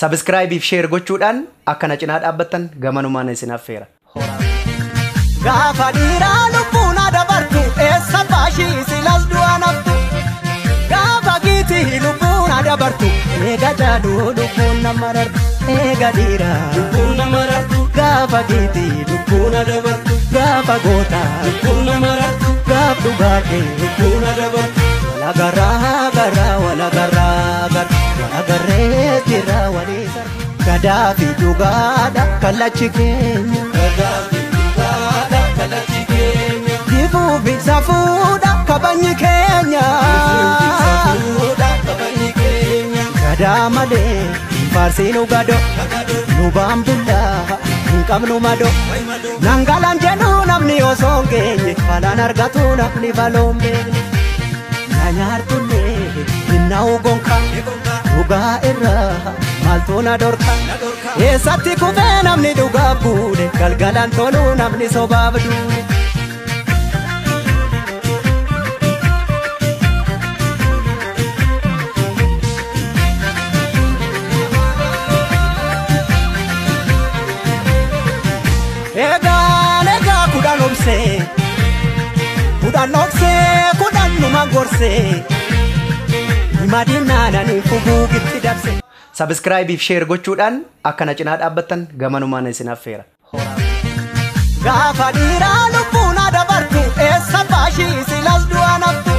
Subscribe fi share gochuudhaan akka na cinaa dhaabbattan gamanumaan isin affeera. Gaafa dhiiraa lubbuun dabartu eessa baashii silas du'a naftu. Gaafa giitii lubbuun dabartu eega jaaduu lubbuun nama rartu. Eega dhiiraa Lubbuun nama rartu. Gaafa giitii Lubbuun dabartu. Gaafa gootaa Lubbuun nama rartu. Gaaf dhugaatee Lubbuun dabartu. Walagaraa garaa walagaraa gara walagarree jira walii sarbu. Gadaa fi dhugaadha kallachi keenya. Gadaa fi dhugaadha kallachi keenya. Jifuu fi safuudha kabajni keenya. Safuudha kabajni keenya. Gadaa malee hin faarsiinu gado nu baambullaa hin qabnu mado. Nangalaan jedhu namni osoo hin geenye balaan argatu namni baloon beekne. Na nyaartullee hin na'u gonka dhugaa irraa maaltu na dhorka. Eessatti kufee namni dhugaaf buune galgalaan toluu namni sobaaf duune. Eegaan egaa kudhan obsee kudhan obsee kudhan numa gorsee hima diinaananii fuguugitti dabse. Subscribe fi share gochuudhaan akka na cinaa dhaabbattan gamanumaan isin affeera. Gaafa dhiiraa lubbuun dabartu eessa baashii silas du'a naftu.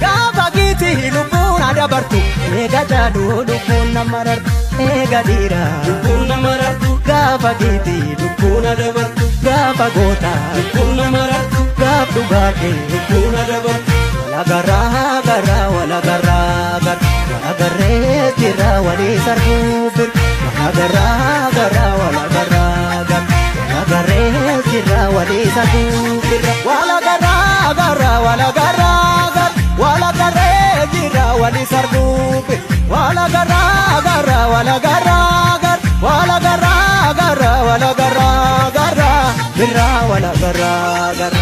Gaafa giitii lubbuun dabartu eega jaaduu lubbuun nama rartu. Eega dhiiraa Lubbuun nama rartu. Gaafa giitii Lubbuun dabartu. Gaafa gootaa Lubbuun nama rartu. Gaaf dhugaatee Lubbuun dabartu. Walagaraa garaa walagaraa gara walagarree jira walii sarbuu bir. Walagaraa garaa walagaraa gara walagarree jira walii sarbuu bir. Walagaraa garaa walagaraa gara walagarree jira walii sarbuu bir. Walagaraa garaa walagaraa gara walagaraa garaa walagaraa gara birra walagaraa gara.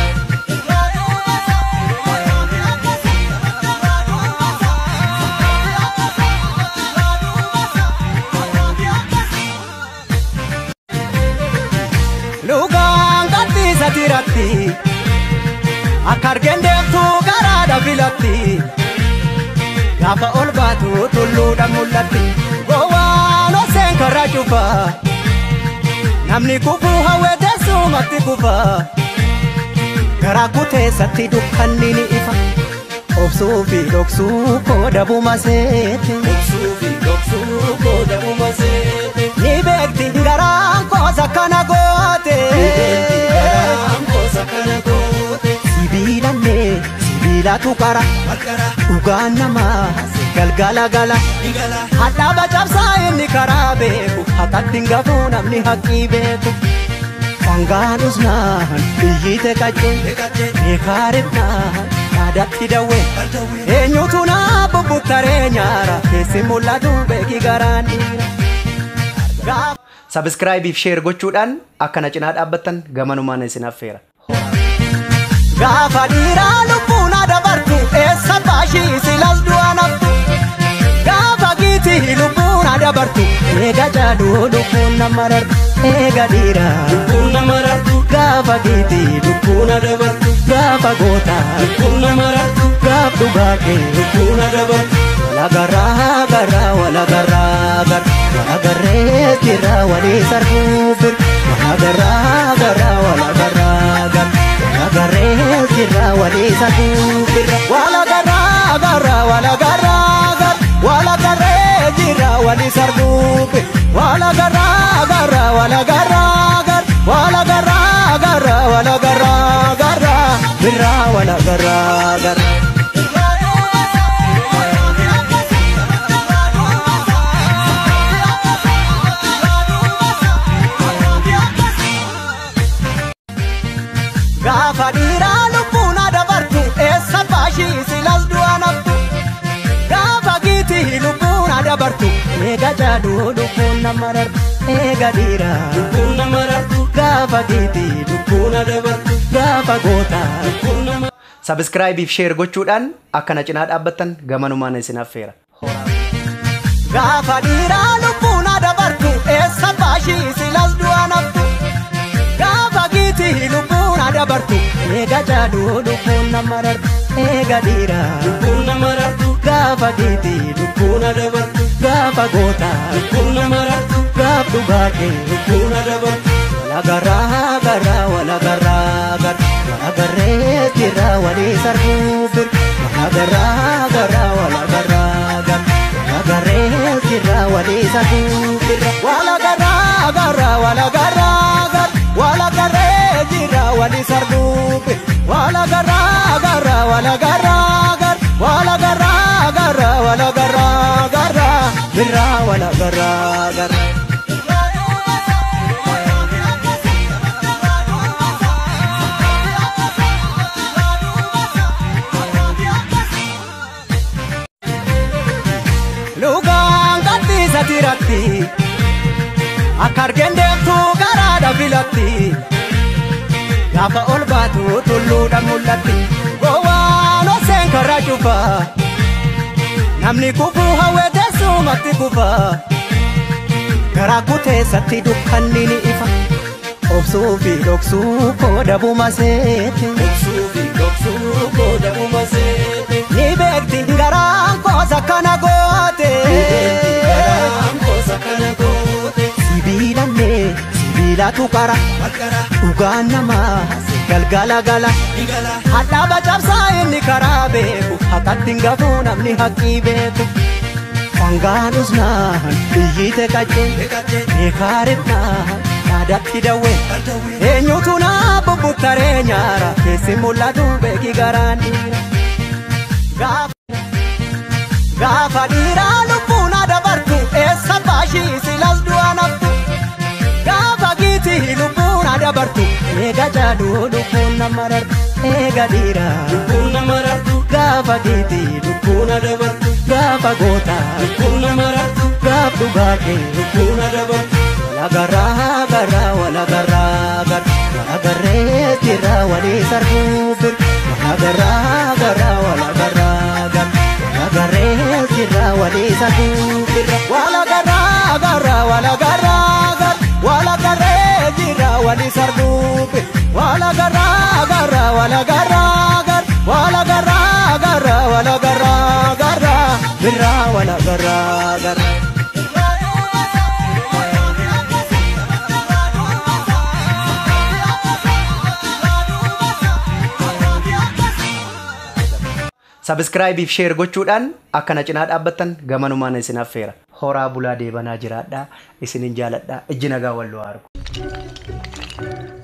Lugaan gadhiisa tiratti akka argeen deemtu garaadha filatti gaafa ol baatu tulluudha mul'atti gowwaan oseen karaa cufa namni kufuu hawwee teessumatti kufa garaa kuteessatti dukkanni ni ifa obsuu fi dhoksuu koodabuma seete. Obsuu fi dhoksuu koodabuma seete. Ni beekti garaan koosa kana goote. Garaan koosa kana goote. Sibiilallee sibiilatu qara dhugaan namaa galgala gala. Ni gala. Hadhaaba cabsaa inni karaa beeku haqatti hin gafuu namni haqqii beeku. Dhangaan usnaan iyyite qaccee beekaa ribnaan yaadatti dawwee. Eenyutu naa bubbuttaree nyaara keessi mul'atu beeki garaan dhiira. Subscribe fi share gochuudhaan akka na cinaa dhaabbattan gamanumaan isin affeera. Gaafa dhiiraa lubbuun dabartu eessa baashii silas du'a naftu. Gaafa giitii lubbuun dabartu eega jaaduu lubbuun nama rartu. Eega dhiiraa Lubbuun nama rartu. Gaafa giitii Lubbuun dabartu. Gaafa gootaa Lubbuun nama rartu. Gaaf dhugaatee Lubbuun dabartu. Walagaraa garaa walagaraa gara walagarree jira walii sarbuu bir. Walagaraa garaa walagaraa gara walagarree jira walii sarbuu bir. Walagaraa garaa walagaraa gara walagarree jira walii sarbuu bir. Walagaraa garaa walagaraa gara walagaraa garaa walagaraa gara birra walagaraa gara. Gaafa dhiiraa lubbuun dabartu eessa baashii silas du'a naftu. Gaafa giitii lubbuun dabartu eega jaaduu lubbuun nama rartu. Eega dhiiraa Lubbuun nama rartu. Gaafa giitii Lubbuun dabartu. Gaafa gootaa Lubbuun nama Subscribe fi share gochuudhaan akka na cinaa dhaabbattan gamanumaan isin affeera. Gaafa dhiiraa lubbuun Eega jaaduu lubbuun nama rartu. Eega dhiiraa Lubbuun nama rartu. Gaafa keetii Lubbuun dabartu. Gaafa gootaa Lubbuun nama rartu. Gaaf dhugaa kee Lubbuun dabartu. Walagaraa garaa walagaraa gara walagarree jira walii sarbuu bir walagaraa garaa walagaraa gara walagarree jira walii sarbuu bir walagaraa garaa walagaraa gara walagarree jira walii sarbuu bir walagaraa garaa walagaraa gara walagaraa gara walagaraa gara birraa walagaraa gara. Lugaan gadhiisa tiratti akka argeen deemtu garaadha filatti gaafa ol baatu tulluudha mul'atti gowwaan oseen karaa cufa namni kufuu hawwee teessumatti kufa garaa kuteessatti dukkanni ni ifa obsuu fi dhoksuu kooda buma seete. Dhoksuu fi dhoksuu kooda buma seete. Ni beekti garaan koosa kana goote. Garaan koosa kana goote. Sibiilallee sibiilatu qara Malkara dhugaan namaa si galgala gala. ni gala. Hadhaaba cabsaa inni karaa beeku haqatti hin gafuu namni haqqii beeku. Sangaan usnaan iyyite qaccee Beekattee beekaa ribnaan yaadatti dawwee. dhaldhawwee. Eenyutu naa bubbuttaree nyaara keessi mul'atu beeki garaan dhiira. Gaafa dhiiraa lubbuun dabartu eessa baashii silas du'a naftu. Gaafa giitii lubbuun dabartu eega jaaduu lubbuun nama rartu. Eega dhiiraa Lubbuun nama rartu. Gaafa giitii Lubbuun dabartu. Gaafa gootaa Lubbuun nama rartu. Gaaf dhugaa kee Lubbuun dabartu. Walagaraa garaa walagaraa gara walagarree jira walii sarbuu bir walagaraa garaa walagaraa gara walagarree jira walii sarbuu bir walagaraa garaa walagaraa gara walagarree jira walii sarbuu bir walagaraa garaa walagaraa gara walagaraa garaa walagaraa gara birraa walagaraa gara. Sabiskiraayibii fi sheer gochuudhaan akka na cinaa dhaabbattan gamanumaan isin affeera. Horaa bulaa deebanaa jiraadhaa. Isinin jaaladhaa. Ijji nagaa wal nu haa argu.